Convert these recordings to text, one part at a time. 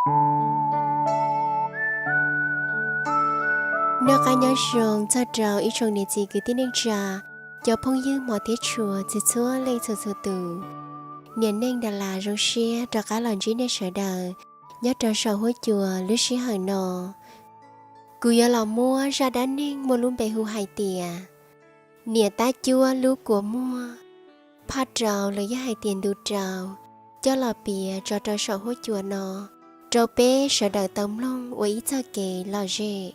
Noj qab nyob zoo txog rau ib tsoom niam txiv kwv tij neej tsa, cov phooj ywg hmov thiab tshua txhua txhua leej txhua txhua tus. Niam Neej Dalas zoo siab rov qab los ntsib nej sawv daws nyob rau saum huab cua lub sij hawm no. Kuv yuav los muab zaj dab neeg muaj lub npe hu hais tias niam tab cuab lub kua muag, phaj rau los yog hais tias ntu rau, coj los piav tso rau saum huab cua no rau peb sawv daws tau mloog ua ib txoj kev lom zem.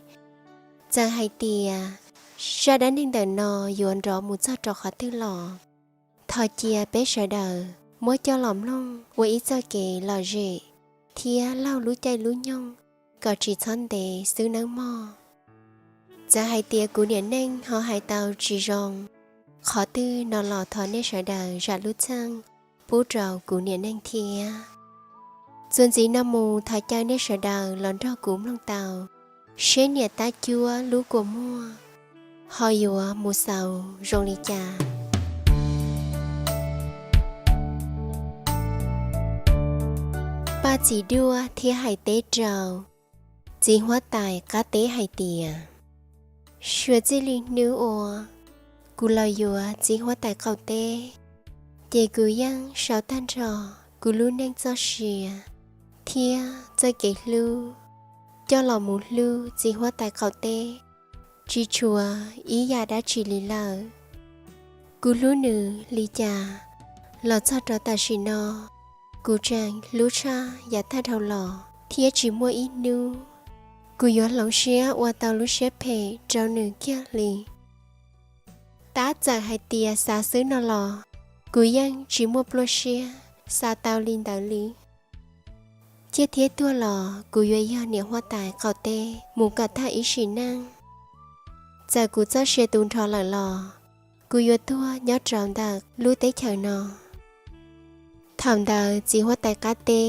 Txawm hais tias zaj dab neeg ntawm no yuav nrov mus txog rau qhov twg los, thov cia peb sawv daws muab coj los mloog ua ib txoj kev lom zem thiab laug lub caij lub nyoog kom tsis txhob ntev xwb nawb mog. Txawm hais tias kuv niam neej ho hais tau tsis zoo qhov twg no los thov nej sawv daws zam lub txim pub rau kuv niam neej thiab. Txuas ntxiv no mus thov caw nej sawv daws los nrog kuv mloog tau seb niam tab cuab lub kua muag ho yuav mus xaus zoo li cas. Paj Txiv Duaj thiaj hais teb rau txiv huab tais qab teb hais tias, suav txij li hnub uas kuv los yuav txiv huab tais qaum teb, ces kuv yeej sau tag nrho kuv lub neej txoj sia thiab txoj kev hlub coj los mus hlub txiv huab tais qaum teb, tsis tshuav ib yam dab tsi li lawm. Kuv hlub nws li cas los txog rau tam sim no, kuv tseem hlub tshaj yav tag dhau los thiab tsis muaj ib hnub kuv yuav hloov siab ua tau lub siab phem rau nws kiag li. Tab txawm hais tias xav xwb no los kuv yeej tsis muaj pluaj siab xav tau li ntawd li. Ciaj thiab tuag los kuv yuav yog niam huab tais qaum teb mus kom tag ib sim neej. Txawm kuv txoj sia tu nrho lawm los kuv yuav tuag nyob rau ntawm lub teb chaws no. Thaum ntawd txiv huab tais qab teb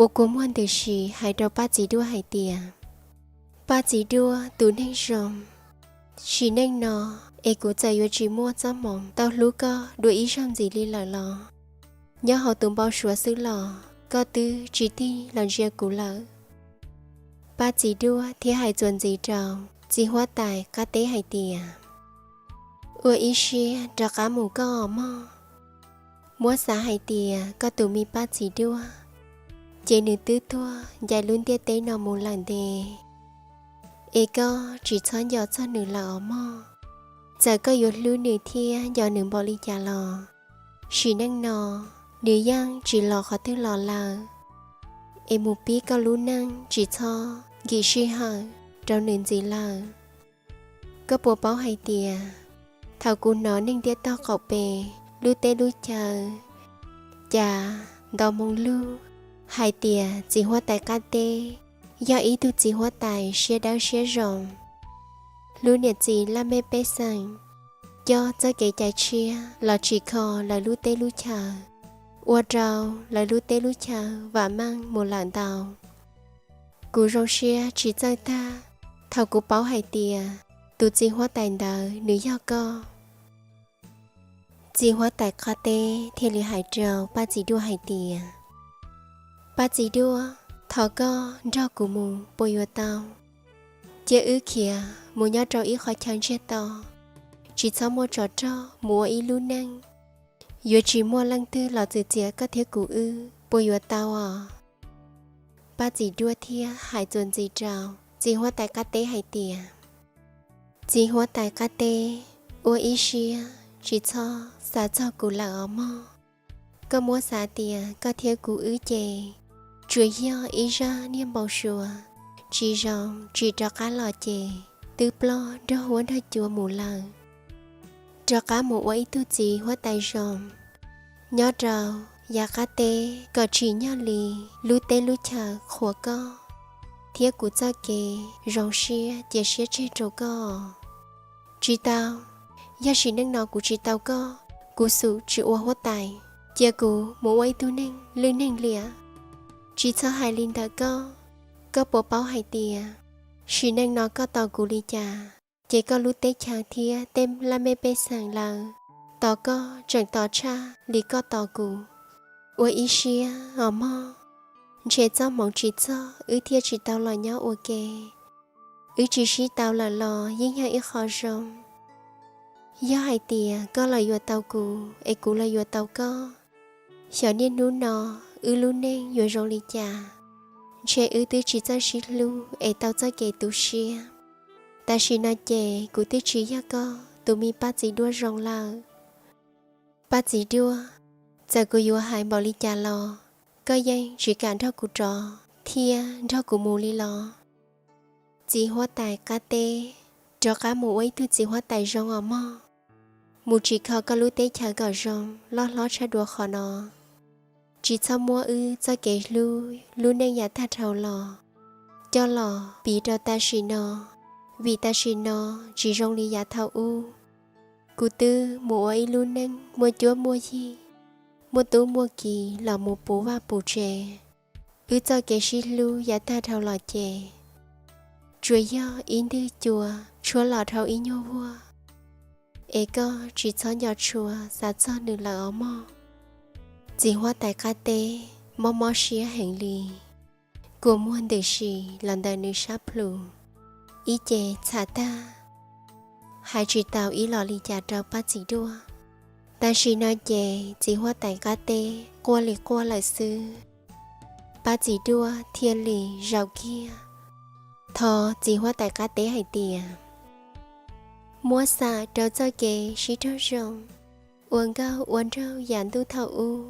ua kua muag ntws si hais rau Paj Txiv Duaj hais tias, Paj Txiv Duaj tus neeg zoo, sim neej no es kuv txawm yuav tsis muaj txoj hmoov tau hlub koj dua ib zaug ntxiv li lawm los, nyob hauv tus npau suav xwb los koj twb tsis tig los ntsia kuv lawm. Paj Txiv Duaj thiaj hais txuas ntxiv rau txiv huab tais qab teb hais tias, ua ib siab rov qab mus koj os mog. Muab xav hais tias koj tus me Paj Txiv Duaj ces nws twb tuag ncaim lub ntiaj teb no mus lawm ntev, es koj tsis txhob nco txog nws lawm os mog. Txawm koj yuav hlub nws thiab nco nws npaum li cas los, sim neej no nws yeej tsis los qhov twg los lawm, es mus pib koj lub neej tsis txhob nkim sij hawm rau nws ntxiv lawm. Koj puas paub hais tias thaum kuv hnov neeg ntiaj teb qaum pem lub teb lub chaw cas nto moo lug hais tias txiv huab tais qab teb yog ib tug txiv huab tais siab dawb siab zoo, hlub niam txiv laj mej pej xeem, coj txoj kev cai tshiab los tsim kho lawv lub teb lub chaw, ua rau lawv lub teb lub chaw vam meej mus lawm ntau. Kuv zoo siab tsis txawj tag thaum kuv paub hais tias tus txiv huab tais ntawd nws yog koj. Txiv huab tais qab teb thiaj li hais rau Paj Txiv Duaj hais tias, Paj Txiv Duaj, thov koj nrog kuv mus puas yuav tau? Cia wb khiav mus nyob rau ib qhov chaw ntsiag to, tsis txhob muaj tsov rog mus ua ib lub neej, yuav tsis muaj leej twg los txwv txiav koj thiab kuv wb puas yuav tau os? Paj Txiv Duaj thiaj hais txuas ntxiv rau txiv huab tais qab teb hais tias, Txiv huab tais qab teb, ua ib siab tsis txhob xav txog kuv lawm os mog. Koj muab xav tias koj thiab kuv wb ces tsuas yog ib zaj niag npau suav tsis zoo tsim rov qab los ces twb ploj nrog huab nrog cua mus lawm. Rov qab mus ua ib tug txiv huab tais zoo nyob rau yav qab teb kom tsim nyog li lub teb lub chaw qhuas koj thiab kuv txoj kev zoo siab cia siab tseg rau koj. Tsis tau, yog sim neej no kuv tsis tau koj, kuv xum tsis ua huab tais, cia kuv mus ua ib tug neeg lwj neeg liam. Tsis txhob hais li ntawd koj, koj puas paub hais tias sim neej no koj tos kuv li cas, ces koj lub teb chaws thiab tej laj mej pej xeem lawv tos koj tseem tos tshaj li koj tos kuv. Ua ib siab os mog. ntshe txoj hmoov tsis txog wb thiaj tsis tau los nyob ua ke. Wb tsis sib tau lawm los yeej yog ib qho zoo. Yog hais tias koj los yuav tau kuv es kuv los yuav tau koj, xyov niaj hnub no wb lub neej yuav zoo li cas. Ntshe wb twb tsis txawj sib hlub es tau txoj kev tu siab. Tam sim no ces kuv twb tsis yog koj tus me Paj Txiv Duaj zoo lawm. Paj Txiv Duaj, txawm kuv yuav hais npaum li cas los koj yeej tsis kam nrog kuv rov thiab nrog kuv mus li los? Txiv huab tais qab teb, rov qab mus ua ib tug txiv huab tais zoo os mog. Mus tsim kho koj lub teb chaws kom zoo loj hlob tshaj dua qhov no. Tsis txhob muab wb txoj kev hlub lub neej yav tag dhau los coj los piv rau tam sim no, vim tam sim no tsis zoo li yav thaum ub. Kuv twb mus ua ib lub neej muaj cuab muaj yig, muaj tub muaj ki los mus puv vaj puv tsev. Wb txoj kev sib hlub yav tag dhau los ces tsuas yog ib nthwv cua tshuab los dhau ib nyuag vuag, es koj tsis txhob nco tshua xav txog nws lawm os mog. Txiv huab tais qab teb mob mob siab heev li, kua muag ntws si los ntawm nws sab plhu, ib ce txham tag, hais tsis tau ib los li cas rau Paj Txiv Duaj. Tam sim no ces txiv huab tais qab teb quaj li quaj lawm xwb. Paj Txiv Duaj thiaj li zaum kiag thov txiv huab tais qab teb hais tias, muab xam rau txoj kev sib raug zoo, ua nkauj ua nraug yav ntuj thaum ub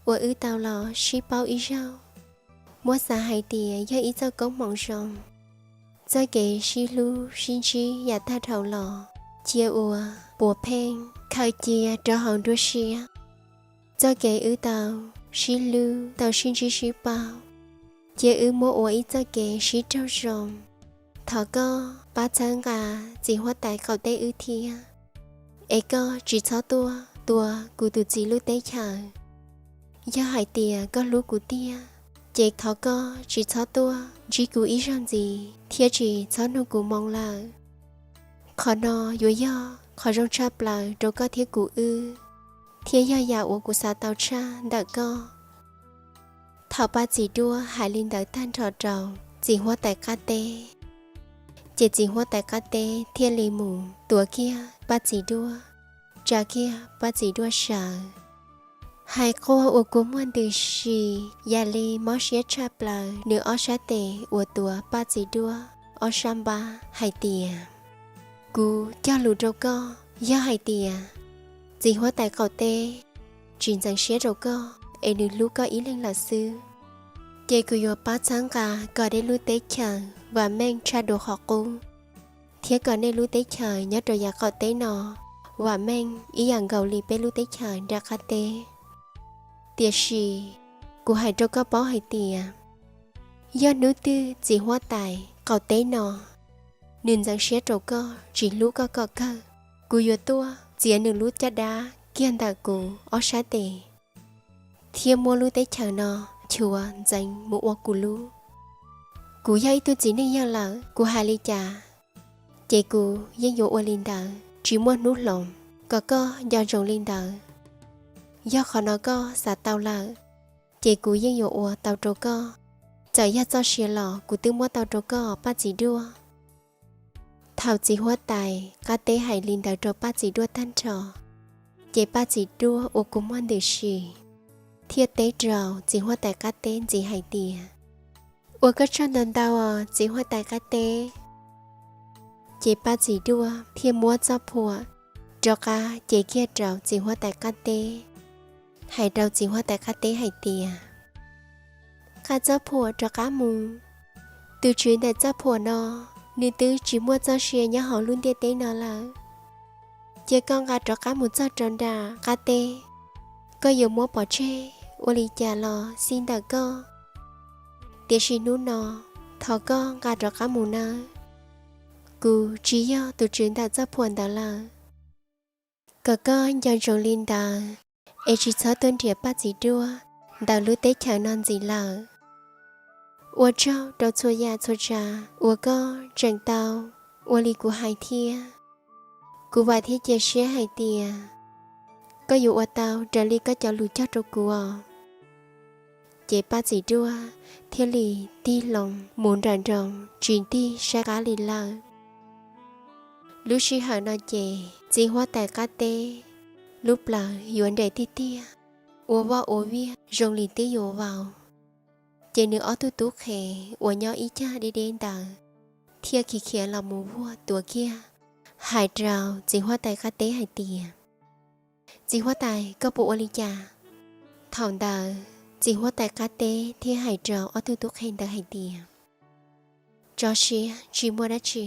uas wb tau los sib paub ib zaug, muab xav hais tias yog ib txoj koob hmoov zoo. Txoj kev sib hlub sib ntsib yav tag dhau los cia ua puas pheej khaws cia rau hauv nruab siab. Txoj kev wb tau sib hlub tau sib ntsib sib paub cia wb muab ua ib txoj kev sib raug zoo. Thov koj pab txhawb nqa txiv huab tais qaum teb wb thiab, es koj tsis txhob tuaj tua kuv tus txiv lub teb chaws. Yog hais tias koj hlub kuv tiag, ces thov koj tsis txhob tuaj ntsib kuv ib zaug ntxiv thiab tsis txhob nug kuv moo lawm. Qhov no yuav yog qhov zoo tshaj plaws rau koj thiab kuv wb, thiab yog yam uas kuv xav tau tshaj ntawm koj. Thaum Paj Txiv Duaj hais li ntawd tag nrho rau txiv huab tais qab teb, ces txiv huab tais qab teb thiaj li mus tuav kiag Paj Txiv Duaj, tsa kiag Paj Txiv Duaj sawv, hais quaj ua kua muag ntws si, yam li mob siab tshaj plaws nws ob sab tes uas tuav Paj Txiv Duaj ob sab npab hais tias, kuv cog lus rau koj, yog hais tias txiv huab tais qaum teb tsis ntxeev siab rau koj es nws hlub koj ib leeg lawm xwb, ces kuv yuav pab txhawb nqa kom nej lub teb chaws vam meej tshaj dua qhov qub, thiab kom nej lub teb chaws nyob rau yav qaum teb no vam meej ib yam nkaus li peb lub teb chaws nram qab teb. Tiam sis kuv hais rau koj paub hais tias, yog hnub twg txiv huab tais qaum teb no nws ntxeev siab rau koj, tsis hlub koj kom kawg, kuv yuav tuaj txiav nws lub caj dab kiag ntawm kuv ob sab tes, thiab muab lub teb chaws no nchuav ntxeev mus ua kuv lub. Kuv yog ib tug txiv neej yawg lawm, kuv hais li cas ces kuv yeej yuav ua li ntawd, tsis muaj hnub hloov. Kom koj nco ntsoov li ntawd. Yog qhov no koj xav tau lawm, ces kuv yeej yuav ua tau rau koj. Txawm yog txoj sia los kuv twb muab tau rau koj, Paj Txiv Duaj. Thaum txiv huab tais qab teb hais li ntawd rau Paj Txiv Duaj tag nrho, ces Paj Txiv Duaj ua kua muag ntws si, thiaj teb rau txiv huab tais qab teb ntxiv hais tias, ua koj tsaug ntau ntau os txiv huab tais qab teb. Ces Paj Txiv Duaj thiaj muab txoj phuam rov qab cev kiag rau txiv huab tais qab teb, hais rau txiv huab tais qab teb hais tias, nqa txoj phuam rov qab mus. Tus tswv ntawm txoj phuam no, nws twb tsis muaj txoj sia nyob hauv lub ntiaj teb no lawm. Cia koj nqa rov qab mus txog rau nram qab teb, koj yuav muab pov tseg ua li cas los xij ntawm koj. Tiam sis hnub no, thov koj nqa rov qab mus nawb. Kuv tsis yog tus tswv ntawm txoj phuam ntawd lawm. Kom koj nco ntsoov li ntawd, es tsis txhob tuaj nrhiav Paj Txiv Duaj ntawm lub teb chaws no ntxiv lawm. Ua tsaug rau txhua yam txhua tsav uas koj tseem tau ua li kuv hais thiab. Kuv vam thiab cia siab hais tias koj yuav ua tau raws li koj cov lus cog rau kuv os. ces Paj Txim Duaj thiaj li tig loo mus nram nroog tsis tig saib qab li lawm. Lub sij hawm no ces txiv huab tais qab teb lub plawv yuav nres tiag tiag, ua voj ua viag zoo li twb yuav vau. Ces nws ob tug tub qhe uas nyob ib cag deb deb ntawd thiaj khiav khiav los mus vuag tuav kiag hais rau txiv huab tais qab teb hais tias, Txiv huab tais, koj puas ua li cas? Thaum ntawd txiv huab tais qab teb thiaj hais rau ob tug tub qhe ntawd hais tias, Tso siab, tsis muaj dab tsi,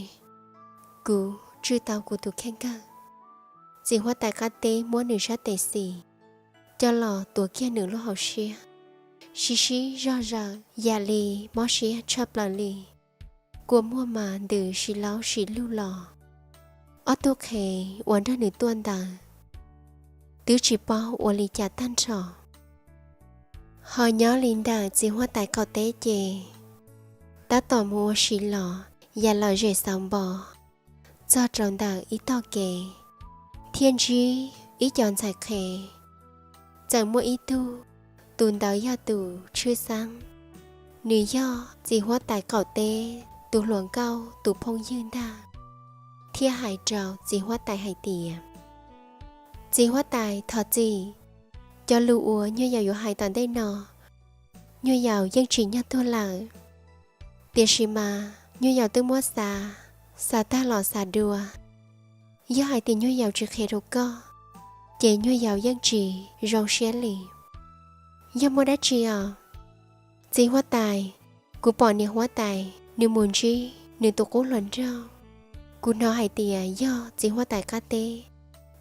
kuv tswj tau kuv tus kheej kawg. Txiv huab tais qab teb muab nws sab tes xis coj los tuav kiag nws lub hauv siab, sib sib zog zawm yam li mob siab tshaj plaws li, kua muag mas ntws si laub si lug los. Ob tug qhe uas nrog nws tuaj ntawd twb tsis paub ua li cas tag nrho. Ho nyob li ntawm txiv huab tais qaum teb ces tab tom mus ua si los yam lom zem xauv npo txog rau ntawm ib tog kev, thiaj ntsib ib co ntxhais qhe. Txawm muaj ib tug, tus ntawd yog tus tshwj xeeb, nws yog txiv huab tais qaum teb tus hluas nkauj tus phooj ywg ntag, thiaj hais rau txiv huab tais hais tias, Txiv huab tais, thov txim, cov lus uas nyuag yaus yuav hais tom ntej no, nyuag yaus yeej tsim nyog tuag lawm. Tiam sis mas nyuag yaus twb muab xav, xav tag los xav dua. Yog hais tias nyuag yaus tsis qhia rau koj, ces nyuag yaus yeej tsis zoo siab li. Yog muaj dab tsi os? Txiv huab tais, kuv pom niam huab tais nws mus ntsib nws tus qub hluas nraug. Kuv hnov hais tias yog txiv huab tais qab teb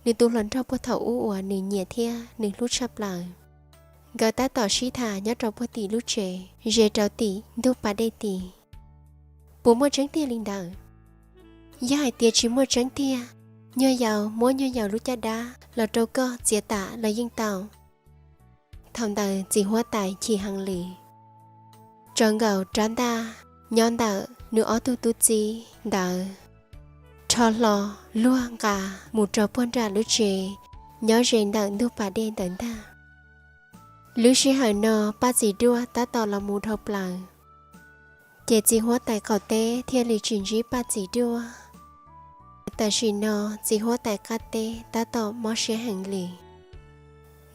nws tus hluas nraug puag thaum ub uas nws nyiam thiab nws hlub tshaj plaws. Nkawd tab tom sib tham nyob rau puag tim lub tsev ze rau tim ntug pas dej tid. Puas muaj tseeb tiag li ntawd? Yog hais tias tsis muaj tseeb tiag, nyuag yaus muab nyuag yaus lub caj dab los rau koj txiav tam los yeej tau. Thaum ntawd txiv huab tais chim heev li, tsawv nkaus rab ntaj nyob ntawm nws ob tug tub txib ntawd, rho hlo luag nqa mus rau puag nram lub tsev nyob ze ntawm ntug pas dej ntawd ntag. Lub sij hawm no Paj Txim Duaj tab tom los mus dhau plaws, ces txiv huab tais qaum teb thiaj li tsis ntsib Paj Txim Duaj. Tam sim no txiv huab tais qab teb tab tom mob siab heev li.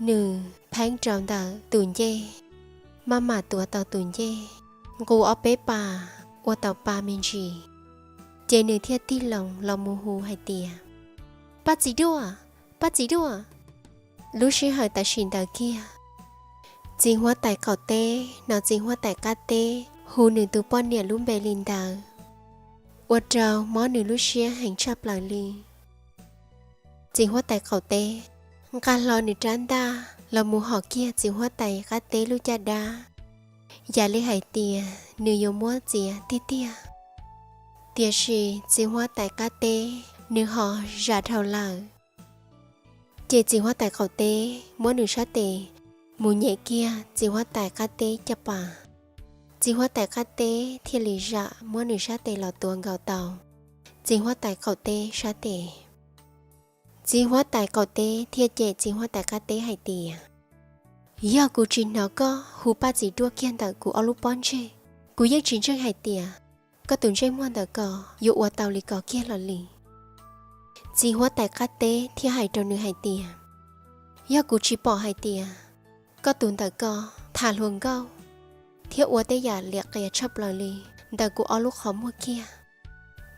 Nws pheeb rau ntawm tus ncej, maj mam tuav tau tus ncej, nqus ob peb pas ua tau pa me ntsis, ces nws thiaj tig loo los mus hu hais tias, Paj Txim Duaj! Paj Txim Duaj! Lub sij hawm tam sim ntawd kiag, txiv huab tais qaum teb hnov txiv huab tais qab teb hu nws tus poj niam lub npe li ntawd, ua rau mob nws lub siab heev tshaj plaws li. Txiv huab tais qaum teb nqa hlo nws rab ntaj los mus hom kiag txiv huab tais qab teb lub caj dab, yam li hais tias nws yuav muab txiav tiag tiag. Tiam sis txiv huab tais qab teb nws ho zam dhau lawm. Ces txiv huab tais qaum teb muab nws sab tes mus nyem kiag txiv huab tais qab teb caj pas. Txiv huab tais qab teb thiaj li zam muab nws sab tes los tuav nkaus tau txiv huab tais qaum teb sab tes. Txiv huab tais qaum teb thiaj cem txiv huab tais qab teb hais tias, Yog kuv tsis hnov koj hu Paj Txim Duaj kiag ntawm kuv ob lub pob ntseg, kuv yeej tsis ntseeg hais tias koj tus ntsej muag ntawm ko yuav ua tau li ko kiag los li. Txiv huab tais qab teb thiaj hais rau nws hais tias, Yog kuv tsis pom hais tias koj tus ntawm ko tham hluas nkauj thiab ua tej yam liam qias tshaj plaws li ntawm kuv ob lub qhov muag kiag,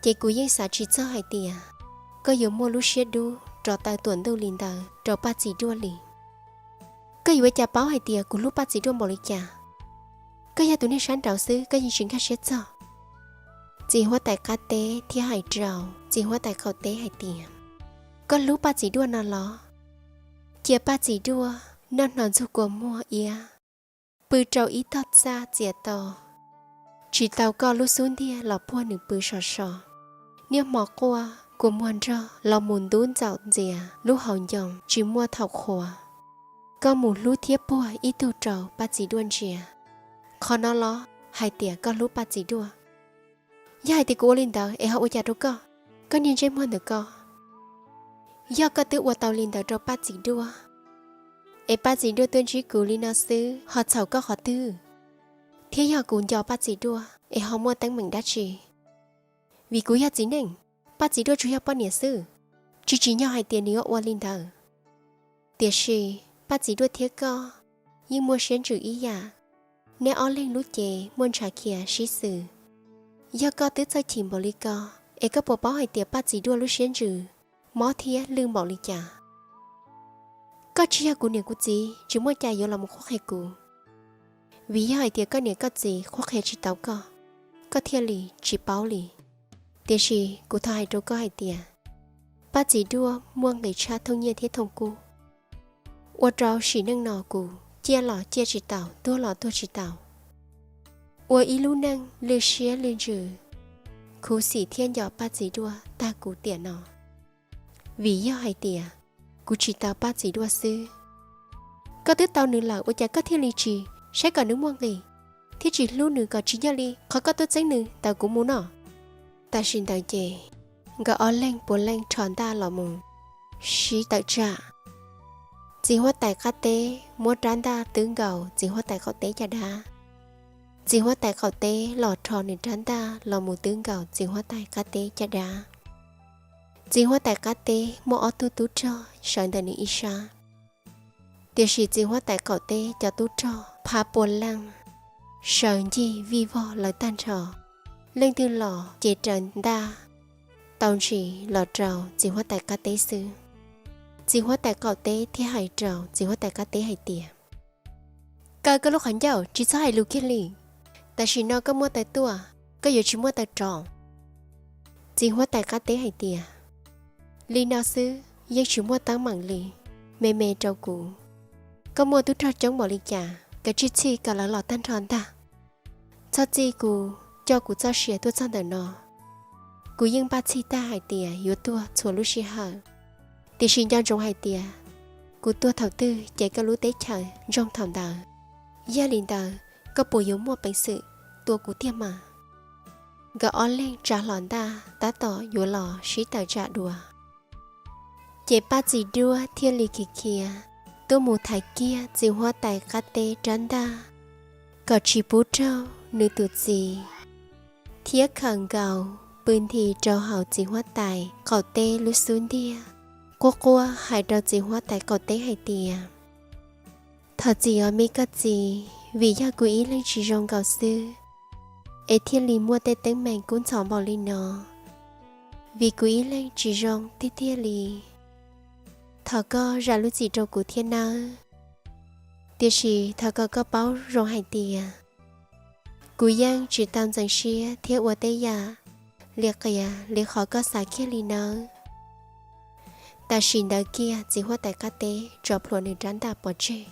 ces kuv yeej xav tsis txog hais tias koj yuav muaj lub siab dub rov taw tuam ntuj li ntawd rau Paj Txim Duaj li. Koj yuav ua cas paub hais tias kuv hlub Paj Txim Duaj npaum li cas? Koj yog tus neeg sab nraud xwb koj yeej tsis nkag siab txog. Txiv huab tais qab teb thiaj hais rau txiv huab tais qaum teb hais tias, Koj hlub Paj Txim Duaj no los? Cia Paj Txim Duaj noj hno ntxuag kua muag iab, pw rau ib tog txaj txias to, tsis tau koj lub xub ntiag los puag nws pw so so. Niaj hmo quaj kua muag nrog los mus ntub ntxaum ntxias lub hauv ncoo tsis muaj thaum qhuav. Koj mus hlub thiab puag ib tug rau Paj Txim Duaj ntsia. Qhov no los hais tias koj hlub Paj Txim Duaj? Yog hais tias kuv ua li ntawd es ho ua cas rau koj, koj niag ntsej muag ntawm ko? Yog koj twb ua tau li ntawd rau Paj Txim Duaj, es Paj Txi Duaj tuaj ntsib kuv li no xwb ho txhaum koj qhov twg? Thiab yog kuv nco Paj Txi Duaj es ho muaj teeb meem dab tsi? Vim kuv yog txiv neej, Paj Txi Duaj tsuas yog poj niam xwb, tsis tsim nyog hais tias nws yuav ua li ntawd. Tiam sis Paj Txi Duaj thiab koj yeej muaj siab ntsws ib yam, neb ob leeg lub cev muaj ntshav khiav sib xws. Yog koj twb txawj chim npaum li ko, es koj puas paub hais tias Paj Txi Duaj lub siab ntsws mob thiab lwj npaum li cas? Koj tsis yog kuv niam kuv txiv, tsis muaj cas yuav los mus qhuab qhia kuv. Vim yog hais tias koj niam koj txiv qhuab qhia tsis tau koj, koj thiaj li tsis paub li. Tiam sis kuv thov hais rau koj hais tias, Paj Txi Duaj muaj nqis tshaj thooj nyiaj thiab thooj kub, ua rau sim neej no kuv ciaj los ciaj tsis taus, tuag los tuag tsis taus, ua ib lub neej lwj siab lwj ntsws, khuv xim thiab nco Paj Txi Duaj tag kuv tiam no. Vim yog hais tias kuv tsis tau Paj Txi Duaj xwb. Koj twb tau nws lawm ua cas koj thiaj li tsis saib kom nws muaj nqis, thiab tsis hlub nws kom tsim nyog li qhov koj tuaj txeeb nws tawm kuv mus no? Tam sim ntawd ces nkawd ob leeg puav leej rho ntaj los mus sib tawm tsam. Txiv huab tais qab teb muab rab ntaj twb nkaus txiv huab tais qaum teb caj dab. Txiv huab tais qaum teb los rho nws rab ntaj los mus twb nkaus txiv huab tais qab teb caj dab. Txiv huab tais qab teb muaj ob tug tub rog sawv ntawm nws ib sab, tiam sis txiv huab tais qaum teb cov tub rog phav puas leej, sawv ncig vij vog lawv tag nrho, leej twg los ces raws ntaj tau ntsis los rau txiv huab tais qab teb xwb. Txiv huab tais qaum teb thiaj hais rau txiv huab tais qab teb hais tias, Kaw koj lub qhov ncauj, tsis txhob hais lus kiag li. Tam sim no koj muaj taw tuaj, koj yuav tsis muaj taw rov. Txiv huab tais qab teb hais tias, Li no xwb yeej tsis muaj teeb meem li, me me rau kuv. Koj muaj tub rog coob npaum li cas, kav tsij txhij kom lawv los tag nrho ntag. Txhob txij kuv coj kuv txoj sia tuaj txog ntawm no. Kuv yeej npaj txhij tag hais tias yuav tuag txhua lub sij hawm, tiam sis nco ntsoov hais tias kuv tuag thaum twg ces koj lub teb chaws ntsoog thaum ntawd. Yog li ntawd, koj puas yuav muaj peev xwm tua kuv tiag mas? Nkawd ob leeg tsa hlo ntaj tab tom yuav los sib tawm tsam dua, ces Paj Txi Duaj thiaj li khiav khiav tuaj mus thaiv kiag txiv huab tais qab teb rab ntaj kom tsis pub raug nws tus txiv, thiab khawm nkaus pw nthi rau hauv txiv huab tais qaum teb lub xub ntiag, quaj quaj hais rau txiv huab tais qaum teb hais tias, Thov txim os me koj txiv, vim yog kuv ib leeg tsis zoo nkaus xwb, es thiaj li muaj tej teeb meem kub ntxhov npaum li no. Vim kuv ib leeg tsis zoo tiag tiag li. Thov koj zam lub txim rau kuv thiab nawb. Tiam sis thov kom koj paub zoo hais tias kuv yeej tsis tau ntxeev siab thiab ua tej yam li qias li qhov koj xav kiag li nawb. Tam sim ntawd kiag txiv huab tais qab teb tso plhuav nws rab ntaj pov tseg,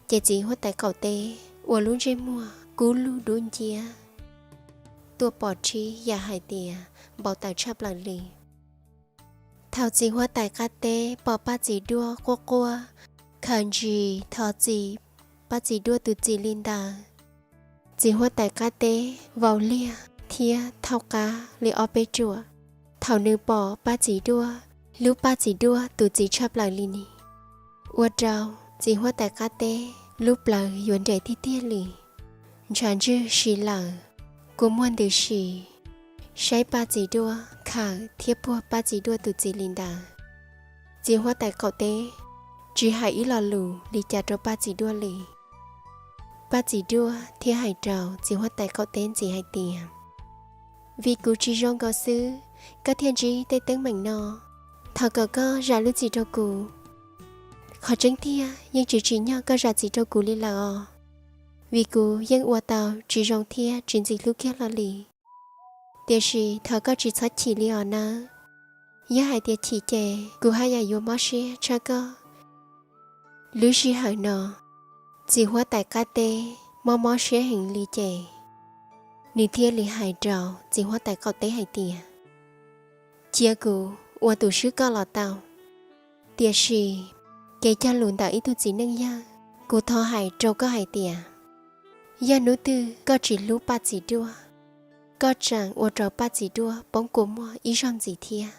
ces txiv huab tais qaum teb ua lub ntsej muag kub lug dub nciab tuaj pom rhib yam hais tias npau taws tshaj plaws li. Thaum txiv huab tais qab teb pom Paj Txi Duaj quaj quaj khawm ntsis thov txim Paj Txi Duaj tus txiv li ntawd, txiv huab tais qab teb vau liag thiab thaub qab li ob peb ruam. Thaum nws pom Paj Txi Duaj hlub Paj Txi Duaj tus txiv tshaj plaws li ni, ua rau txiv huab tais qab teb lub plawv yuav nres tiag tiag li. Ntshav ntswg si lawm, kua muag ntws si, saib Paj Txi Duaj khawm thiab puag Paj Txi Duaj tus txiv li ntawd. Txiv huab tais qaum teb tsis hais ib lo lus li cas rau Paj Txi Duaj li. Paj Txi Duaj thiaj hais rau txiv huab tais qaum teb ntxiv hais tias, Vim kuv tsis zoo nkaus xwb, koj thiaj ntsib tej teeb meem no. Thov kom koj zam lub txim rau kuv. Qhov tseeb tiag yeej tsis tsim nyog koj zam txim rau kuv li lawm os, vim kuv yeej ua tau tsis zoo thiab tsis ntxim hlub kiag hlo li. Tiam sis thov koj tsis txhob chim li os nawb. Yog hais tias chim ces kuv haj yam yuav mob siab tshaj koj. Lub sij hawm no, txiv huab tais qab teb mob mob siab heev li ces nws thiaj li hais rau txiv huab tais qaum teb hais tias, Cia kuv ua tus swb koj los tau. Tiam sis kev cog lus ntawm ib tug txiv neej yawg, kuv thov hais rau koj hais tias, yog hnub twg koj tsis hlub Paj Txi Duaj, koj tseem ua rau Paj Txi Duaj poob kua muag ib zaug ntxiv thiab,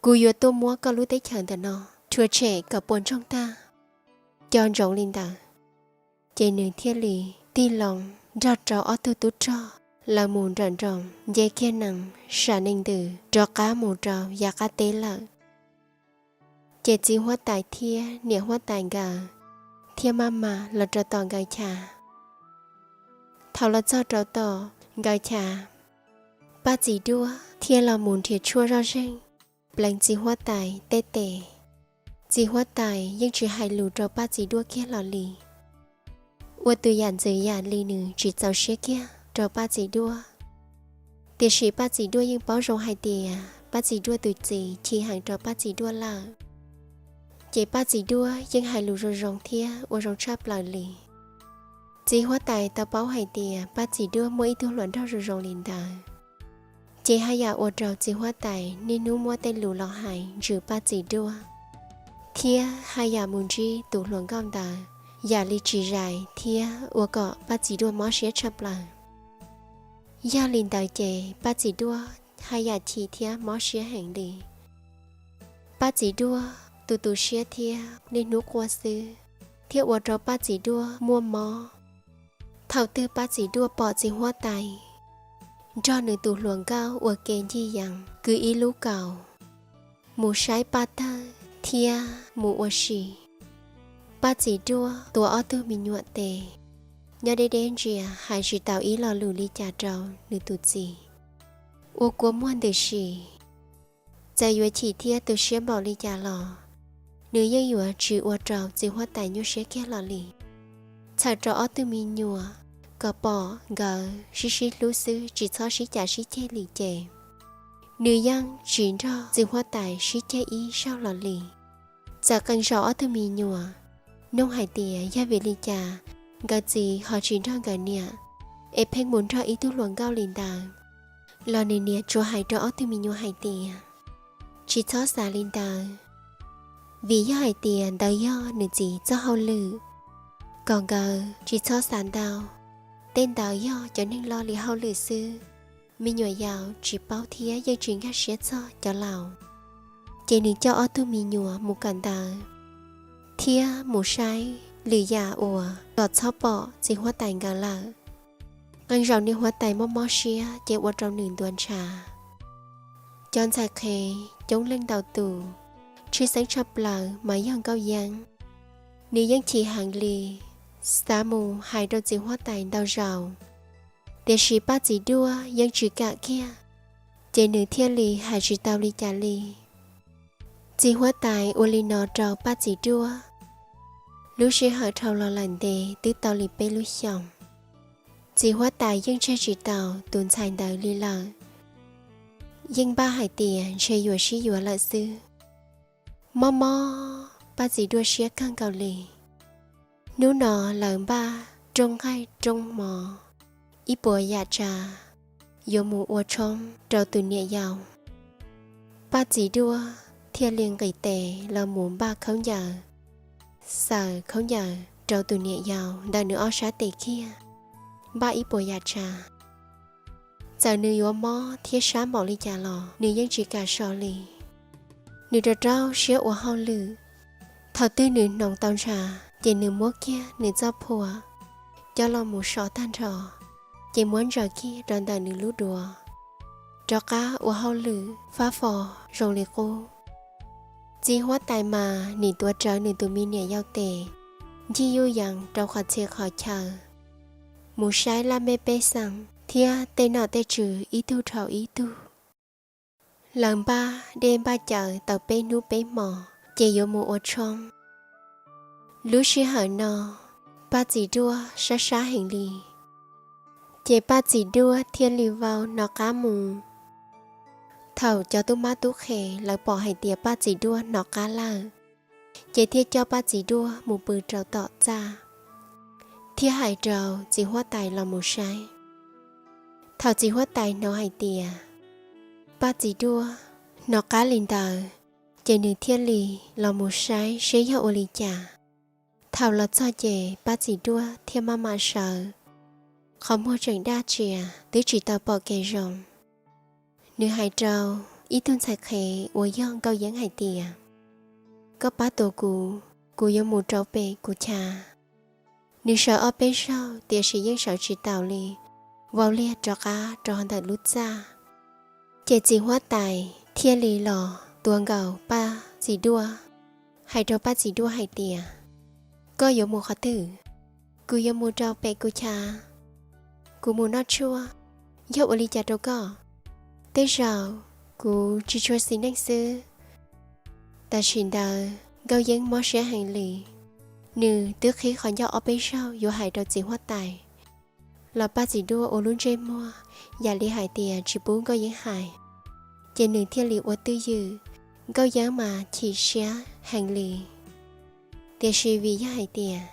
kuv yuav tuaj muab koj lub teb chaws ntawm no rhuav tshem kom puas ntsoog tag. co ntsoov li ntawd. Ces nws thiaj li tig loo nrog rau ob tug tub rog lawv mus nram nroog nce kiag nees sam nees ntws rov qab mus rau yav qab teb lawm. Ces txiv huab tais thiab niam huab tais nkawd thiaj maj mam los rau tom nkawd chav. Thaum los txog rau tom nkawd chav, Paj Txi Duaj thiaj los mus nrhiav tshuaj zoj zeeg pleev txiv huab tais tej tes. Txiv huab tais yeej tsis hais lus rau Paj Txi Duaj kiag los li. Ua tus yam ntxwv yam li nws tsis txaus siab kiag rau Paj Txi Duaj. Tiam sis Paj Txi Duaj yeej paub zoo hais tias Paj Txi Duaj tus txiv chim heev rau Paj Txi Duaj lawm. Ces Paj Txi Duaj yeej hais lus zoo zoo thiab ua zoo tshaj plaws li. Txiv huab tais tau paub hais tias Paj Txi Duaj muaj ib tug hluas nraug zoo zoo li ntawd, ces haj yam ua rau txiv huab tais niaj hnub muab tej lus los hais ntsws Paj Txi Duaj, thiab haj yam mus ntsib tus hluas nkauj ntawd yam li tsis zais thiab ua kom Paj Txi Duaj mob siab tshaj plaws. Yog li ntawd ces Paj Txi Duaj haj yam chim thiab mob siab heev li. Paj Txi Duaj tu tu siab thiab niaj hnub quaj xwb, thiab ua rau Paj Txi Duaj muaj mob. Thaum twg Paj Txi Duaj pom txiv huab tais nrog nws tus hluas nkauj ua ke ncig yees kwv ib lub kaus, mus saib paj tawg thiab mus ua si, Paj Txi Duaj tuav ob tug me nyuam tes, nyob deb deb ntsia hais tsis tau ib lo lus li cas rau nws tus txiv. Ua kua muag ntws si, txawm yuav chim thiab tu siab npaum li cas los nws yeej yuav tsis ua rau txiv huab tais nyuaj siab kiag los li. Txhawm rau ob tug me nyuam kom pom nkawd sib sib hlub xwb tsis txhob sib cav sib ceg li ces nws yeej tsis nrog txiv huab tais sib ceg ib zaug los li. Txawm qee zaum ob tug me nyuam nug hais tias yog vim li cas nkawd txiv ho tsis nrog nkawd niam es pheej mus nrog ib tug hluas nkauj li ntawd, los nws niam tsuas hais rau ob tug me nyuam hais tias tsis txhob xav li ntawd, vim yog hais tias ntawd yog nws txiv txoj hauj lwm, kom nkawd tsis txhob xav ntau. Tej ntawd yog cov neeg loj li hauj lwm xwb, me nyuam yaus tsis paub thiab yeej tsis nkag siab txog cov laus. Ces nws coj ob tug me nyuam mus kawm ntawv thiab mus saib lwm yam uas kom txhob pom txiv huab tais nkawd lawm. Qee zaum niam huab tais mob mob siab ces ua rau nws ntuav ntshav. Cov ntxhais qhev coob leej ntau tus, tshwj xeeb tshaj plaws mas yog Nkauj Yeeb. Nws yeej chim heev li, xav mus hais rau txiv huab tais ntau zaus, tiam sis Paj Txi Duaj yeej tsis kam kiag, ces nws thiaj li hais tsis tau li cas li. Txiv huab tais ua li no rau Paj Txi Duaj, lub sij hawm dhau los lawm ntev twb tau li peb lub xyoos. Txiv huab tais yeej tseg tsis tau tus ntxhais ntawd li lawm, yeej npaj hais tias ntshe yuav sib yuav lawm xwb. Mob mob Paj Txi Duaj siab kawg nkaus li. Hnub no lawv npaj rooj nqaij rooj mov, ib puas yam tsav, yuav mus ua tshoob rau tus niam yau. Paj Txi Duaj thiaj li nqis tes los mus npaj khaub ncaws, xaws khaub ncaws rau tus niam yau ntawm nws ob sab tes kiag, npaj ib puas yam tsav. Txawm nws yuav mob thiab sab npaum li cas los nws yeej tsis kam so li. Nws rau rau siab ua hauj lwm. Thaum twg nws hnoos tau ntshav ces nws muab kiag nws txoj phuam coj los mus so tag nrho, ces muab ntsaws kiag rau ntawm nws lub duav, rov qab ua hauj lwm fab fo zoo li qub. Txiv huab tais mas nim tuav rawv nws tus me niam yau tes, ncig yuj yees rau qhov txhia qhov chaw, mus saib laj mej pej xeem thiab tej nom tej tswv ib tug dhau ib tug. Lawv npaj dej npaj cawv tau peb hnub peb hmo ces yuav mus ua tshoob. Lub sij hawm no Paj Txi Duaj sab sab heev li, ces Paj Txi Duaj thiaj li vau hnov qab mus. Thaum cov tub mab tub qhe lawv pom hais tias Paj Txi Duaj hnov qab lawm, ces thiaj coj Paj Txi Duaj mus pw rau tom txaj, thiab hais rau txiv huab tais los mus saib. Thaum txiv huab tais hnov hais tias Paj Txi Duaj hnov qab li ntawd, ces nws thiaj li los mus saib seb yog ua li cas. Thaum los txog ces Paj Txi Duaj thiaj maj mam sawv, qhov muag tseem daj tsias twb tsis tau pom kev zoo. Nws hais rau ib tug ntxhais qhev uas yog Nkauj Yeeb hais tias, koj pab tua kuv kuv yuav mus rau pem kuv chav. Nws sawv ob peb zaug tiam sis yeej sawv tsis taus li, vau liag rov qab rau ntawm lub txaj. Ces txiv huab tais thiaj li los tuav nkaus Paj Txiv Duaj, hais rau Paj Txiv Duaj hais tias, Koj yuav mus qhov twg? Kuv yuav mus rau pem kuv chav. Kuv mus noj tshuaj, yog ua li cas rau koj? Tej zaum kuv tsis tshua xis neej xwb. Tam sim ntawd Nkauj Yeeb mob siab heev li, nws twb qhib qhov ncauj ob peb zaug yuav hais rau txiv huab tais, los Paj Txiv Duaj ua lub ntsej muag yam li hais tias tsis pub Nkauj Yeeb hais. Ces nws thiaj li ua twj ywm. Nkauj Yeeb mas chim siab heev li, tiam sis vim yog hais tias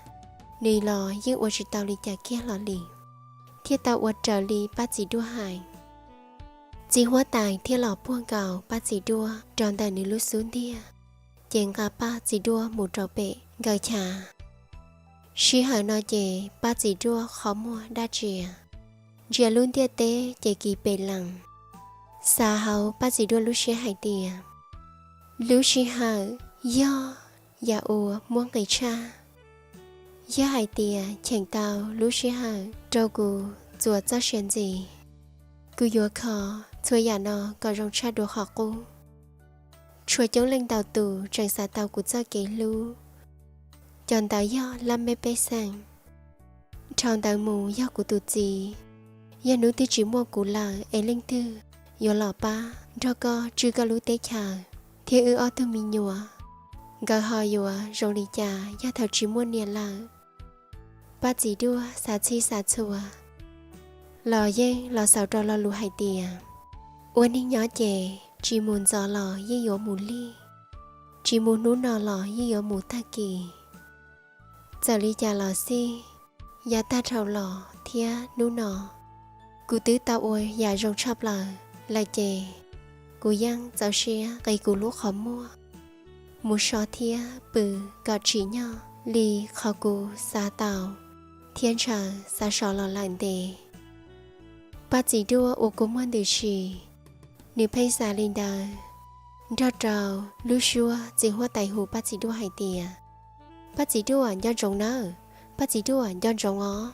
nws los yeej ua tsis tau li cas kiag hlo li, thiaj tau ua raws li Paj Txiv Duaj hais. Txiv huab tais thiaj los puag nkaus Paj Txiv Duaj rau ntawm nws lub xub ntiag, ces nqa Paj Txiv Duaj mus rau pem nkawd chav. Sij hawm no ces Paj Txiv Duaj qhov muag daj tsias, ntsia lub ntiaj teb ces kis pes lees, xav hauv Paj Txiv Duaj lub siab hais tias, Lub sij hawm yog yam uas muaj nqis tshaj. Yog hais tias cheem tau lub sij hawm rau kuv txuas txoj sia ntxiv, kuv yuav kho txhua yam no kom zoo tshaj dua qhov qub. Tshuav coob leej ntau tus tseem xav tau kuv txoj kev hlub, cov ntawd yog laj mej pej xeem. Dhau ntawd mus yog kuv tus txiv, yog hnub twg tsis muaj kuv lawm es leej twg yuav los pab nrog koj tswj koj lub teb chaws thiab wb ob tug me nyuam? Nkawd ho yuav zoo li cas yog thaum tsis muaj niam lawm? Paj Txiv Duaj xav txhij xav txhua los yeej los xaus rau lo lus hais tias, ua neeg nyob ces tsis mus ntxov los yeej yuav mus lig, tsis mus hnub no los yeej yuav mus tag kis. Txawm li cas los xij, yav tag dhau los thiab hnub no, kuv twb tau ua yam zoo tshaj plaws lawm ces kuv yeej txaus siab qi kuv lub qhov muag mus so thiab pw kom tsim nyog li qhov kuv xav tau thiab ntshaw xav so los lawm ntev. Paj Txiv Duaj ua kua muag ntws si, nws pheej xav li ntawd, nrog rau lub suab txiv huab tais hu Paj Txiv Duaj hais tias, Paj Txiv Duaj, nco ntsoov nawb! Paj Txiv Duaj, nco ntsoov os!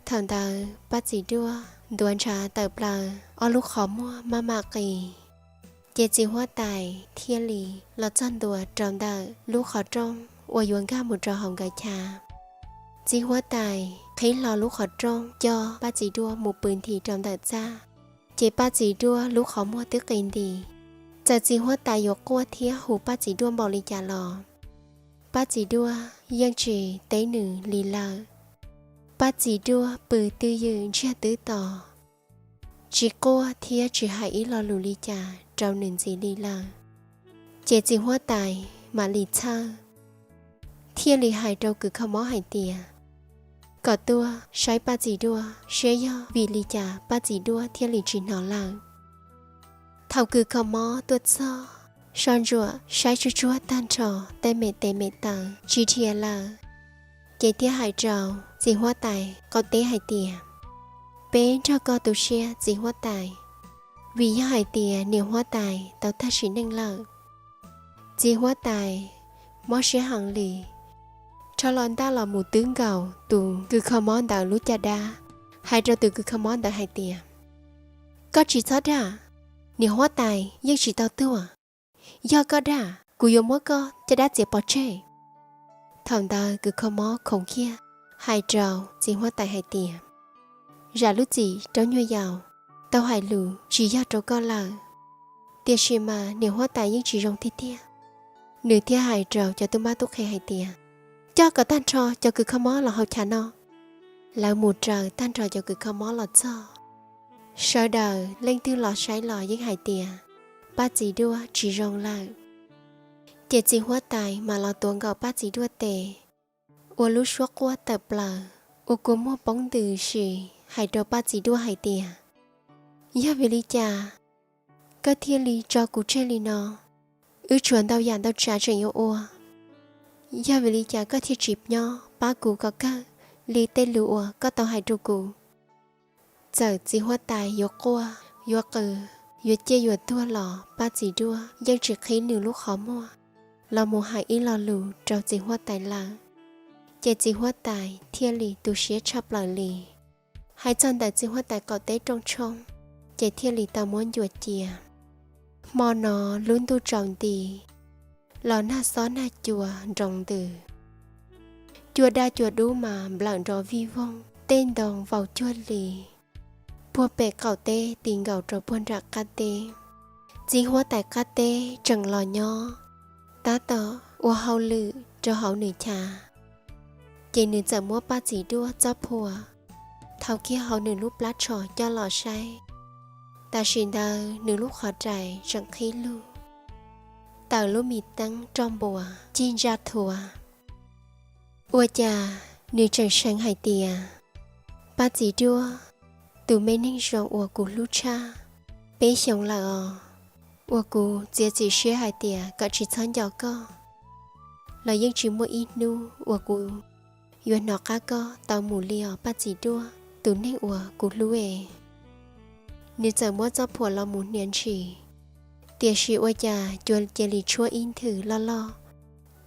Thaum ntawd Paj Txiv Duaj ntuav ntshav tawm plaws, ob lub qhov muag maj mam qis. Ces txiv huab tais thiaj li los txog ntua rau ntawm lub qhov rooj uas yuav nkag mus rau hauv nkawd chav. Txiv huab tais qhib hlo lub qhov rooj coj Paj Txiv Duaj mus pw nthi rau ntawm txaj. Ces Paj Txiv Duaj lub qhov muag twb qis nti. Txawm txiv huab tais yuav quaj thiab hu Paj Txiv Duaj npaum li cas los Paj Txiv Duaj yeej tsis teb nws li lawm. Paj Txiv Duaj pw twj ywm ntsiag twb to, tsis quaj thiab tsis hais ib lo lus li cas rau nws ntxiv li lawm. Ces txiv huab tais mam li txhawj, thiaj li hais rau kws kho mob hais tias kom tuaj saib Paj Txiv Duaj saib yog vim li cas Paj Txiv Duaj thiaj li tsis hnov lawm. Thaum kws kho mob tuaj txog, soj ntsuam saib tsuj tsuag tag nrho tej me tes me taw tsis dhia lawm, ces thiaj hais rau txiv huab tais qaum teb hais tias, Peb nrog koj tu siab txiv huab tais, vim yog hais tias niam huab tais tau tag sim neej lawm. Txiv huab tais mob siab heev li, rho hlo ntaj los mus twb nkaus tus kws kho mob ntawd lub caj dab, hais rau tus kws kho mob ntawd hais tias, Koj tsis txhob dag, niam huab tais yeej tsis tau tuag. Yog koj dag, kuv yuav muab koj caj dab txiav pov tseg. Thaum ntawd kws kho mob khoov kiag hais rau txiv huab tais hais tias, Zam lub txim rau nyuag yaus, tau hais lus tsis yog rau koj lawm. Tiam sis mas niam huab tais yeej tsis zoo tiag tiag. Nws thiaj hais rau cov tub mab tub qhe hais tias, Coj kom tag nrho cov kws kho mob los hauv chav no. Lawv mus raws tag nrho cov kws kho mob los txog, sawv daws leej twg los saib los yeej hais tias Paj Txiv Duaj tsis zoo lawm. Ces txiv huab tais mam los tuav nkaus Paj Txiv Duaj tes, ua lub suab quaj tawm plaws, ua kua muag poob ntws si, hais rau Paj Txiv Duaj hais tias, Yog vim li cas koj thiaj li tso kuv tseg li no? Wb tshuav ntau yam ntau tsav tseem yuav ua. Yog vim li cas koj thiaj tsis nyob pab kuv kom kawg li tej lus uas koj tau hais rau kuv? Txawm txiv huab tais yuav quaj, yuav qw, yuav ciaj yuav tuag los Paj Txiv Duaj yeej tsis qhib nws lub qhov muag los mus hais ib lo lus rau txiv huab tais lawm, ces txiv huab tais thiaj li tu siab tshaj plaws li. Hais txog ntawm txiv huab tais qaum teb rooj tshoob, ces thiaj li tau muab ncua cia. Hmo no lub ntuj tsaus nti, los nag xob nag cua nroo ntws, cua daj cua dub mas nplawm nrov vij voog, tej ntoo vau cuag li puag pem qaum teb ti nkaus rau puag nram qab teb. Txiv huab tais qab teb tseem los nyob, tab tom ua hauj lwm rau hauv nws chav, ces nws txawm muab Paj Txiv Duaj txoj phuam thau kiag hauv nws lub plab tsho coj los saib. Tam sim ntawd nws lub qhov rais tseem qhib lug, tawm lub me teeb roj npuas cig ntsaj thuav. Ua cas nws tseem seev hais tias, Paj Txiv Duaj, tus me neeg zoo uas kuv hlub tshaj, peb xyoos lawm os, uas kuv txiav txim siab hais tias kom tsis txhob nco koj, los yeej tsis muaj ib hnub uas kuv yuav hnov qab koj tau mus li os Paj Txiv Duaj, tus neeg uas kuv hlub es. Nws txawm muab txoj phuam los mus hnia ntshis, tiam sis ua cas cua cia li tshuab ib nthwv loj loj,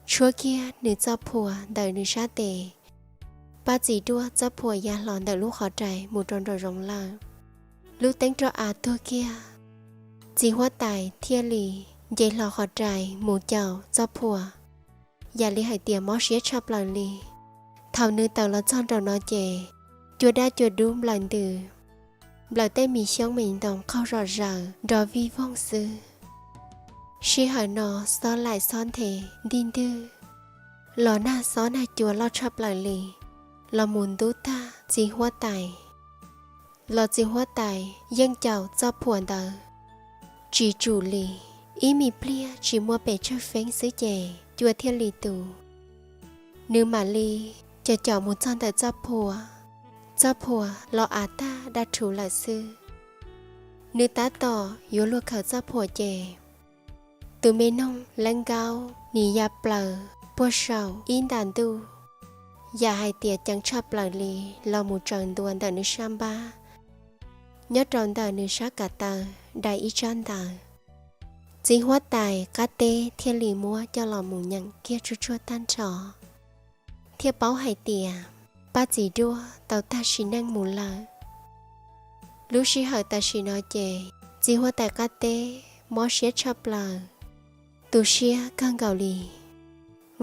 tshuab kiag nws txoj phuam ntawm nws sab tes, Paj Txiv Duaj txoj phuam ya hlo ntawm lub qhov rais mus rau nraum zoov lawm. Lub teeb roj av tuag kiag, txiv huab tais thiaj li nce hlo qhov rais mus caum txoj phuam, yam li hais tias mob siab tshaj plaws li. Thaum nws tawm los txog nraum no ces cua daj cua dub nplawm ntws, nplawm tej me xyoob me ntoo qaug zom zaws nrov vij voog xwb. Sij hawm no xob laim xob nthe ntig ntwg, los nag xob nag cua loj tshaj plaws li, los mus ntub tag txiv huab tais. Los txiv huab tais yeej caum txoj phuam ntawd tsis tsum li, ib me pliag tsis muaj pes tsawg feeb xwb ces cua thiaj li tu. Nws mam li caum caum mus txog ntawm txoj phuam, txoj phuam los av tag daj rhuv lawm xwb. Nws tab tom yuav luag khaws txoj phuam ces tus me noog Leej Nkaub nim ya plaws puag saum ib nta ntuj, yam hais tias ceev tshaj plaws li, los mus tsaws ntua ntawm nws sab npab, nyob rau ntawm nws sab kav taw dai ib tsab ntawv. Txiv huab tais qab teb thiaj li muab coj los mus nyeem kiag tsuag tsuag tag nrho, thiaj paub hais tias Paj Txiv Duaj tau tag sim neej mus lawm. Lub sij hawm tam sim no ces txiv huab tais qab teb mob siab tshaj plaws, tu siab kawg nkaus li,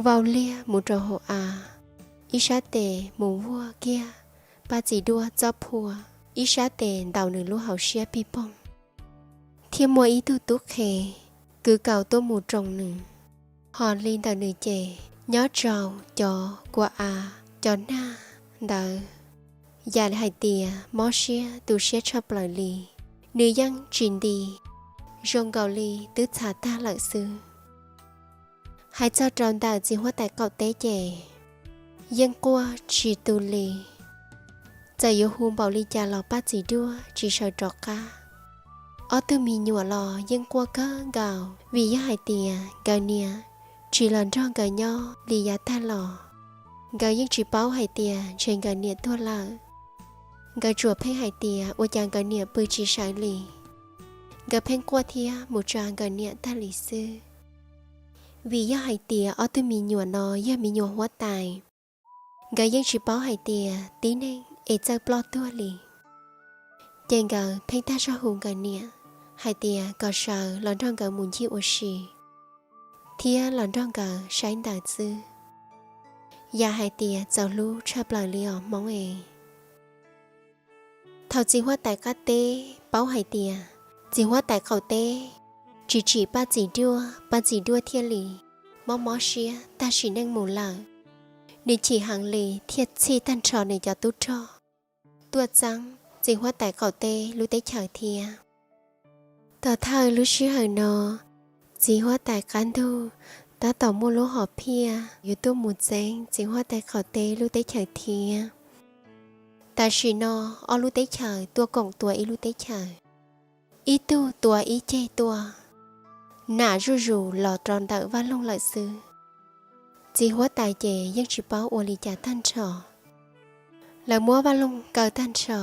vau liag mus rau hauv av, ib sab tes mus vuag kiag Paj Txiv Duaj txoj phuam, ib sab tes ntaus nws lub hauv siab pig poog. Thiab muaj ib tug tub qhe kwv kaus tuaj mus roos nws, hos li ntawm nws ces nyob tsau cov kua av cov nag ntawd, yam li hais tias mob siab tu siab tshaj plaws li. Nws yeej tsis nti, zoo nkaus li twb txhav tag lawm xwb. Hais txog rau ntawm txiv huab tais qaum teb ces yeej quaj tsis tu li. Txawm yuav hu npaum li cas los Paj Txiv Duaj tsis sawv rov qab. Ob tug me nyuam los yeej quaj kawg nkaus vim yog hais tias nkawd niam tsis los nrog nkawd nyob li yav tag los. Nkawd yeej tsis paub hais tias ntshe nkawd niam tuag lawm. Nkawd tsuas pheej hais tias ua cas nkawd niam pw tsis sawv li. Nkawd pheej quaj thiab mus tsa nkawd niam tag li xwb. Vim yog hais tias ob tug me nyuam no yog me nyuam huab tais, nkawd yeej tsis paub hais tias tib neeg es txawj ploj tuag li. Ces nkawd pheej tag zog hu nkawd niam hais tias kom sawv los nrog nkawd mus ncig ua si, thiab los nrog nkawd saib ntawv xwb. Yam hais tias txaus hlub tshaj plaws li os Hmoob es. Thaum txiv huab tais qab teb paub hais tias txiv huab tais qaum teb tsis tsim Paj Txiv Duaj, Paj Txiv Duaj thiaj li mob mob siab tag sim neej mus lawm, nws chim heev li thiaj txhij tag nrho nws cov tub rog tuaj txeeb txiv huab tais qaum teb lub teb chaws thiab. Tom thawj lub sij hawm no, txiv huab tais qab ntug tab tom muaj lub hom phiaj yuav tuaj mus txeeb txiv huab tais qaum teb lub teb chaws thiab. Tam sim no ob lub teb chaws tuaj koom tua ib lub teb chaws, ib tug tua ib ceg tuaj, nam zuj zus los rau ntawm Vaj Loog lawm xwb. Txiv huab tais ces yeej tsis paub ua li cas tag nrho. Lawv muab Vaj Loog kaw tag nrho,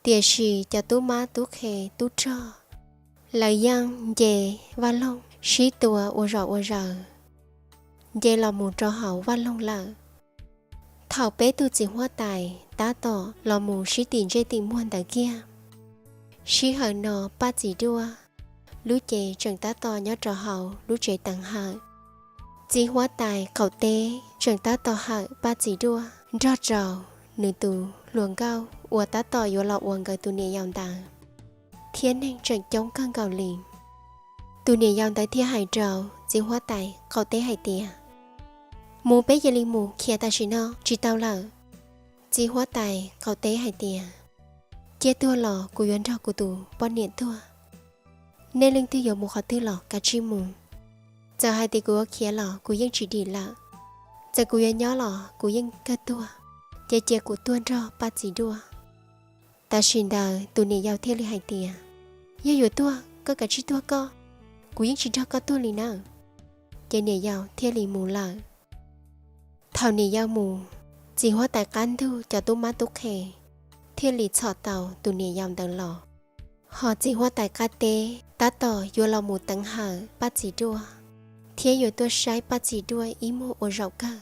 tiam sis cov tub mab tub qhe tub rog, lawv yeej nce Vaj Loog sib tua ua zom ua zaws. nce los mus rau hauv vaj loog lawm. Thaum peb tug txiv huab tais tab tom los mus sib tim ntsej tim muag ntawd kiag, sij hawm no Paj Txi Duaj lub cev tseem tab tom nyob rau hauv lub tsev teev hawm. Txiv huab tais qaum teb tseem tab tom hawm Paj Txi Duaj nrog rau nws tus hluas nkauj uas tab tom yuav los ua nkawd tus niam yau ntawd, thiab neeg tseem coob kawg nkaus li. Tus niam yau ntawd thiaj hais rau txiv huab tais qaum teb hais tias, mus, peb cia li mus, khiav tam sim no tsis tau lawm. Txiv huab tais qaum teb hais tias, cia tuag los kuv yuav nrog kuv tus poj niam tuag. Nej leej twg yuav mus qhov twg los kav tsij mus. Txawm hais tias kuv yuav khiav los kuv yeej tsis dim lawm. Txawm kuv yuav nyob los kuv yeej kawg tuag. Ces cia kuv tuag nrog Paj Txi Duaj. Tam sim ntawd tus niam yau thiaj li hais tias, yog yuav tuag koj kav tsij tuag koj, kuv yeej tsis nrog koj tuag li nawb. Ces niam yau thiaj li mus lawm. Thaum niam yau mus, txiv huab tais qab ntug cov tub mab tub qhe thiaj li txhom tau tus niam yau ntawd los. Hos txiv huab tais qab teb tab tom yuav los mus teev hawm Paj Txi Duaj, thiab yuav tuaj saib Paj Txi Duaj ib muag ua zaum kawg.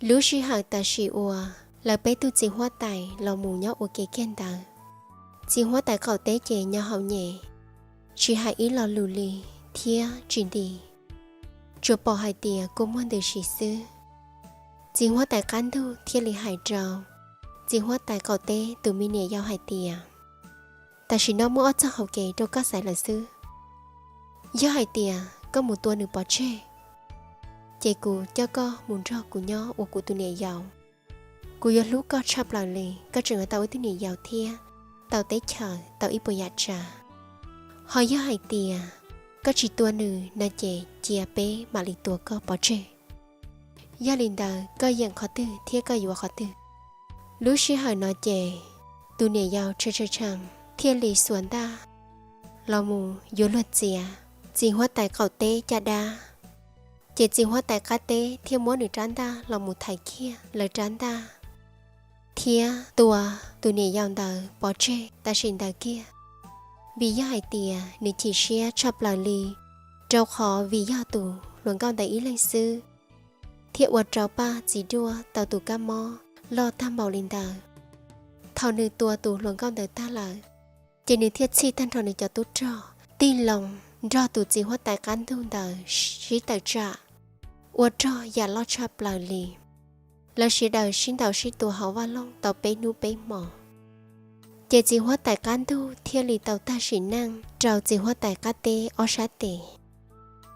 Lub sij hawm tam sim uas lawv peb tug txiv huab tais los mus nyob ua ke kiag ntawd, txiv huab tais qaum teb ces nyo hau nyem, tsis hais ib lo lus li thiab tsis nti, tsuas pom hais tias kua muag ntws si xwb. Txiv huab tais qab ntug thiaj li hais rau txiv huab tais qaum teb tus me niam yau hais tias, tam sim no muaj ob txoj hauv kev rau koj xaiv lawm xwb. Yog hais tias koj mus tua nws pov tseg, ces kuv coj koj mus nrog kuv nyob ua kuv tus niam yau. Kuv yuav hlub koj tshaj plaws li, koj tseem yuav tau ib tug niam yau thiab tau teb chaws, tau ib puas yam tsav. Ho yog hais tias koj tsis tua nws no ces cia peb mam li tua koj pov tseg. Yog li ntawd koj yeem qhov twg thiab koj yuav qhov twg? Lub sij hawm no ces tus niam yau tshee tshee tshee thiaj li xuas ntaj los mus yuav luag txiav txiv huab tais qaum teb caj dab. Ces txiv huab tais qab teb thiaj muab nws rab ntaj los mus thaiv kiag lawv rab ntaj, thiab tua tus niam yau ntawd pov tseg tam sim ntawd kiag. Vim yog hais tias nws chim siab tshaj plaws li, rau qhov vim yog tus hluas nkauj ntawd ib leeg xwb, thiaj ua rau Paj Txi Duaj tau tus kab mob loj tag npaum li ntawd. Thaum nws tua tus hluas nkauj ntawd tag lawm, ces nws thiaj txhij tag nrho nws cov tub rog tig loo nrog tus txiv huab tais qab ntug ntawd sib tawm tsam, ua rog yam loj tshaj plaws li. Lawv sawv daws sib ntaus sib tua hauv vaj loog tau peb hnub peb hmo. Ces txiv huab tais qab ntug thiaj li tau tag sim neej rau txiv huab tais qab teb ob sab tes,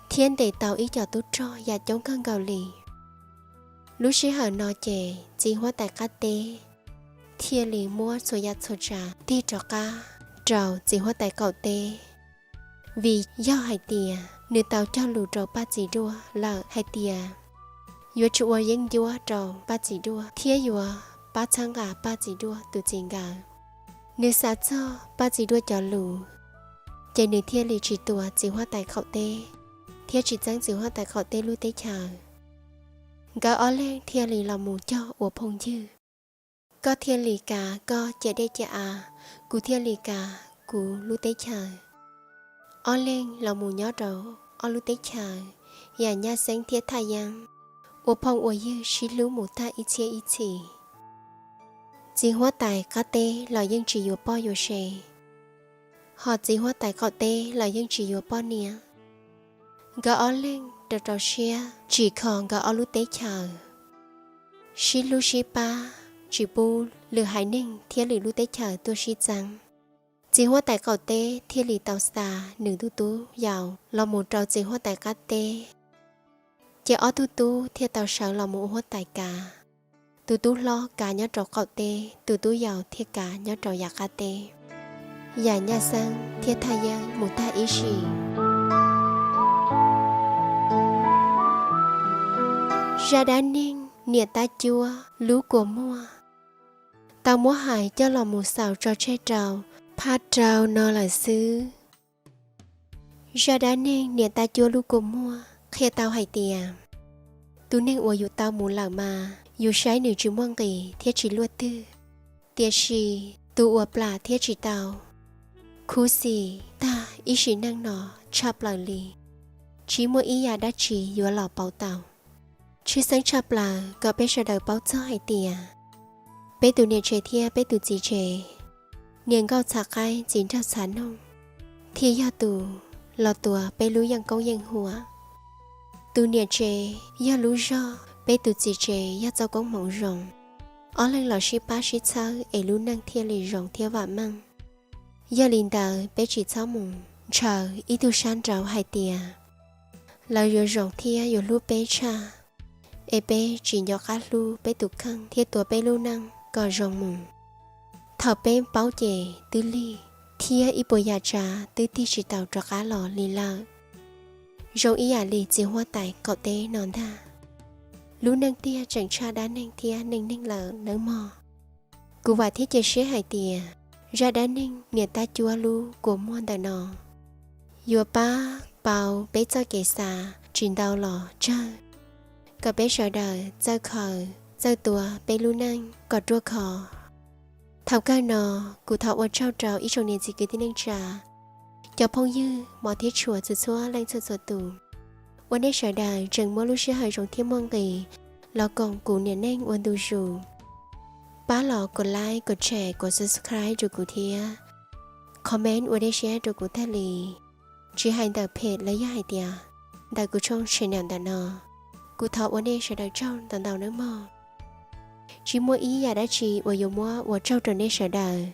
thiab ntes tau ib co tub rog yam coob kawg nkaus li. Lub sij hawm no ces txiv huab tais qab teb thiaj li muab txhua yam txhua tsav tig rov qab rau txiv huab tais qaum teb, vim yog hais tias nws tau cog lus rau Paj Txi Duaj lawm hais tias yuav tsis ua yeeb ncuab rau Paj Txi Duaj thiab yuav pab txhawb nqa Paj Txi Duaj tus txiv nkawd. Nws xav txog Paj Txi Duaj cov lus, ces nws thiaj li tsis tua txiv huab tais qaum teb thiab tsis txeeb txiv huab tais qaum teb lub teb chaws. Nkawd ob leeg thiaj li los mus cog ua phooj ywg. Koj thiaj li kav koj ciam dej ciam av, kuv thiaj li kav kuv lub teb chaws. Ob leeg los mus nyob rau ob lub teb chaws, yam Nyaj Xeeb thiab Thaj Yeeb, ua phooj ua ywg sib hlub mus tag ib txhiab ib txhis. Txiv huab tais qab teb los yeej tsis yuav poj yuav sev, hos txiv huab tais qaum teb los yeej tsis yuav poj niam. Nkawd ob leeg rau rau siab tsim kho nkawd ob lub teb chaws, sib hlub sib pab, tsis pub lwm haiv neeg thiab lwm lub teb chaws tuaj sib txeeb. Txiv huab tais qaum teb thiaj li tau xa nws tus tub yau los mus rau txiv huab tais qab teb. Ces ob tug tub thiaj tau sawv los mus ua huab tais kav. Tus tub hlob kav nyob rau qaum teb, tus tub yau thiaj kav nyob rau yav qab teb. Yam Nyaj Xeeb thiab Thaj Yeeb mus tag ib sim. Zaj dab neeg niam tab cuab lub kua muag tau muab hais coj los mus xaus tso tseg rau phab rau no lawm xwb. Zaj dab neeg niam tab cuab lub kua muag qhia tau hais tias, tus neeg uas yus tau mus lawm mas yus saib nws tsis muaj nqis thiab tsis luaj twg, tiam sis tus uas plam thiab tsis tau khuv xim tag ib sim neej no tshaj plaws li, tsis muaj ib yam dab tsi yuav los pauv tau. Tshwj xeeb tshaj plaws kom peb sawv daws paub txog hais tias peb tus niam tsev thiab peb tus txiv tsev, niam nkauj txhav qaib txiv nraug txhav noog, thiaj yog tus los tuav peb lub yeej koob yeej huam. Tus niam tsev yog lub zog, peb tus txiv tsev yog txoj koob hmoov zoo. Ob leeg los sib pab sib txhawb es lub neej thiaj li zoo thiab vam meej. Yog li ntawd peb tsis txhob mus ntshaw ib tug sab nraud hais tias lawv yuav zoo thiab yuav hlub peb tshaj, es peb tsis nco qab hlub peb tus kheej thiab tuav peb lub neej kom zoo mus. Thaum peb paub ces twb lig, thiab ib puas yam tsav twb tig tsis tau rov qab los li lawm. Zoo ib yam li txiv huab tais qaum teb no ntag. Lub neej tiag tseem tshaj dab neeg thiab neej neeg lawm nawb mog. Kuv vam thiab cia siab hais tias zaj dab neeg niam tab cuab lub kua muag ntawm no yuav pab pauv peb txoj kev xav tsis ntau los tsawg, kom peb sawv daws txawj khaws txawj tuav peb lub neej kom ruaj khov. Thaum kawg no, kuv thov ua tsaug rau ib tsoom niam txiv kwv tij neej tsa, cov phooj ywg hmov thiab tshua txhua txhua leej txhua txhua tus, uas nej sawv daws tseem muab lub sij hawm zoo thiab muaj nqis los koom kuv niam neej ua ntu zus. Pab los kom like, kom share, kom subscribe rau kuv thiab comment ua dej siab rau kuv tag li, tsis hais ntawm page los yog hais tias ntawm kuv tshooj channel ntawm no. Kuv thov ua nej sawv daws tsaug ntau ntau nawb mog. Tsis muaj ib yam dab tsi uas yuav muab ua tsaug rau nej sawv daws.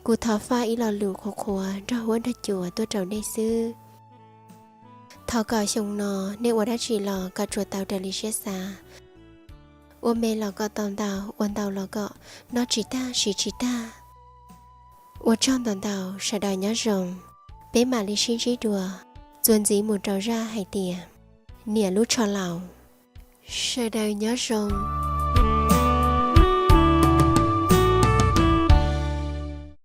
Kuv thov faj ib lo lus qhuav qhuav nrog huab nrog cua tuaj rau nej xwb. Thov kom xyoo no nej ua dab tsi los kom tsuas tau raws li siab xav, ua me los kom tau ntau, ua ntau los kom noj tsis tag siv tsis tag. Ua tsaug ntau ntau, sawv daws nyob zoo. Peb mam li sib ntsib dua txuas ntxiv mus rau zaj hais tias niam lub tsho laus. Sawv daws nyob zoo.